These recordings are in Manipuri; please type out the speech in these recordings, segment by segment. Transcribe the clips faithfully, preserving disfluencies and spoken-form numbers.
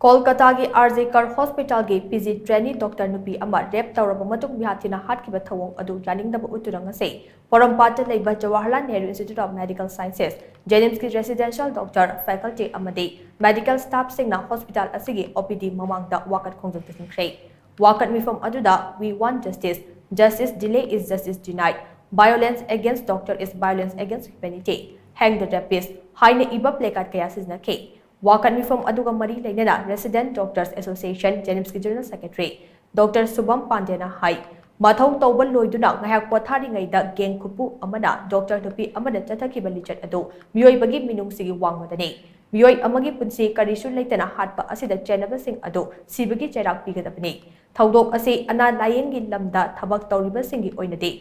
ꯀꯣꯜꯀꯇꯥꯒꯤ ꯑꯥꯔ ꯖꯦ ꯀꯔ ꯍꯣꯁꯄꯤꯇꯥꯜꯒꯤ ꯄꯤ ꯖꯤ ꯇ꯭ꯔꯦꯅꯤ ꯗꯣꯛꯇꯔ ꯅꯨꯄꯤ ꯑꯃ ꯔꯦꯞ ꯇꯧꯔꯕ ꯃꯇꯨꯡ ꯃꯤꯍꯥꯠ ꯊꯤꯅ ꯍꯥꯠꯈꯤꯕ ꯊꯧꯑꯣꯡ ꯑꯗꯨ ꯌꯥꯅꯤꯡꯗꯕ ꯎꯠꯇꯨꯅ ꯉꯁꯤ ꯄꯣꯔꯣꯝꯄꯥꯠꯇ ꯂꯩꯕ Jawaharlal Nehru institute of medical sciences, ꯖꯦꯅꯤꯝꯁꯀꯤ ꯔꯦꯁꯤꯗꯦꯟꯁꯤꯌꯦꯜ ꯗꯣꯛꯇꯔ, ꯐꯦꯀꯜꯇꯤ ꯑꯃꯗꯤ ꯃꯦꯗꯤꯀꯦꯜ ꯁ꯭ꯇꯥꯐꯁꯤꯡꯅ ꯍꯣꯁꯄꯤꯇꯥꯜ ꯑꯁꯤꯒꯤ ꯑꯣ ꯄꯤ ꯗꯤ ꯃꯃꯥꯡꯗ ꯋꯥꯀꯠ ꯈꯣꯡꯖꯪ ꯆꯠꯊꯈ꯭ꯔꯦ꯫ ꯋꯥꯀꯠ ꯃꯤꯐꯝ ꯑꯗꯨꯗ "We want justice, justice delay is justice denied, violence against doctor is violence against humanity, hang the rapist" ꯍꯥꯏꯅ ꯏꯕ ꯄ꯭ꯂꯦꯀꯥꯔꯗ ꯀꯌꯥ ꯁꯤꯖꯤꯟꯅꯈꯤ꯫ ꯋꯥꯀꯠ ꯃꯤꯐꯝ ꯑꯗꯨꯒ ꯃꯔꯤ ꯂꯩꯅꯅ ꯔꯦꯁꯤꯗꯦꯟꯠ ꯗꯣꯛꯇꯔꯁ ꯑꯦꯁꯣꯁꯤꯌꯦꯁꯟ, ꯖꯦꯅꯤꯝꯁꯀꯤ ꯖꯦꯅꯔꯦꯜ ꯁꯦꯀ꯭ꯔꯦꯇꯔꯤ ꯗꯣꯛꯇꯔ ꯁꯨꯚꯝ ꯄꯥꯟꯗꯦꯅ ꯍꯥꯏ, ꯃꯊꯧ ꯇꯧꯕ ꯂꯣꯏꯗꯨꯅ ꯉꯥꯏꯍꯥꯛ ꯄꯣꯊꯥꯔꯤꯉꯩꯗ ꯒꯦꯡ ꯈꯨꯄꯨ ꯑꯃꯅ ꯗꯣꯛꯇꯔ ꯅꯨꯄꯤ ꯑꯃꯗ ꯆꯠꯊꯈꯤꯕ ꯂꯤꯆꯠ ꯑꯗꯨ ꯃꯤꯑꯣꯏꯕꯒꯤ ꯃꯤꯅꯨꯡꯁꯤꯒꯤ ꯋꯥꯡꯃꯗꯅꯤ꯫ ꯃꯤꯑꯣꯏ ꯑꯃꯒꯤ ꯄꯨꯟꯁꯤ ꯀꯔꯤꯁꯨ ꯂꯩꯇꯅ ꯍꯥꯠꯄ ꯑꯁꯤꯗ ꯆꯦꯟꯅꯕꯁꯤꯡ ꯑꯗꯨ ꯁꯤꯕꯒꯤ ꯆꯩꯔꯥꯛ ꯄꯤꯒꯗꯕꯅꯤ꯫ ꯊꯧꯗꯣꯛ ꯑꯁꯤ ꯑꯅꯥ ꯂꯥꯌꯦꯡꯒꯤ ꯂꯝꯗ ꯊꯕꯛ ꯇꯧꯔꯤꯕꯁꯤꯡꯒꯤ ꯑꯣꯏꯅꯗꯤ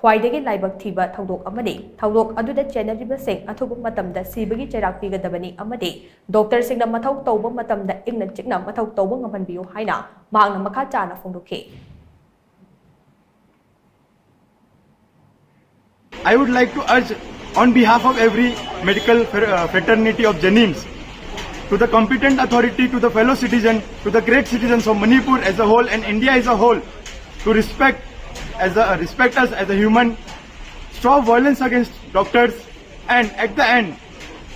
ꯈ꯭ꯋꯥꯏꯗꯒꯤ ꯂꯥꯏꯕꯛ ꯊꯤꯕ ꯊꯧꯗꯣꯛ ꯑꯃꯅꯤ꯫ ꯊꯧꯗꯣꯛ ꯑꯗꯨꯗ ꯆꯦꯟꯅꯔꯤꯕꯁꯤꯡ ꯑꯊꯨꯕ ꯃꯇꯝꯗ ꯁꯤꯕꯒꯤ ꯆꯩꯔꯥꯛ ꯄꯤꯒꯗꯕꯅꯤ ꯑꯃꯗꯤ ꯗꯣꯛꯇꯔꯁꯤꯡꯅ ꯃꯊꯧ ꯇꯧꯕ ꯃꯇꯝꯗ ꯏꯪꯅ ꯆꯤꯛꯅ ꯃꯊꯧ ꯇꯧꯕ ꯉꯝꯍꯟꯕꯤꯌꯨ ꯍꯥꯏꯅ ꯃꯍꯥꯛꯅ ꯃꯈꯥ ꯇꯥꯅ ꯐꯣꯡꯗꯣꯛꯈꯤ꯫ I would like to urge on behalf of every medical fr- uh, fraternity of JNIMS to the competent authority, to the fellow citizen, to the great citizens of Manipur as a whole and India as a whole to respect as a respect us as a human, stop violence against doctors, and at the end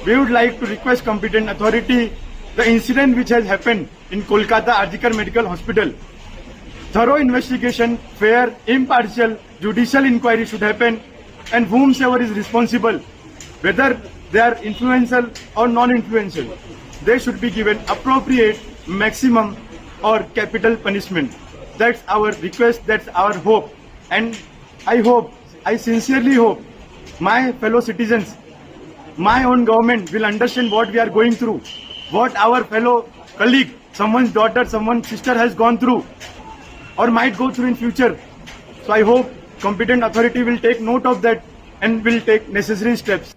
we would like to request competent authority, the incident which has happened in Kolkata R G Kar Medical Hospital, thorough investigation, fair, impartial judicial inquiry should happen, and whomsoever is responsible, whether they are influential or non-influential, they should be given appropriate maximum or capital punishment. That's our request, that's our hope, and I hope, I sincerely hope my fellow citizens, my own government will understand what we are going through, what our fellow colleague, someone's daughter, someone's sister has gone through or might go through in future. So I hope competent authority will take note of that and will take necessary steps.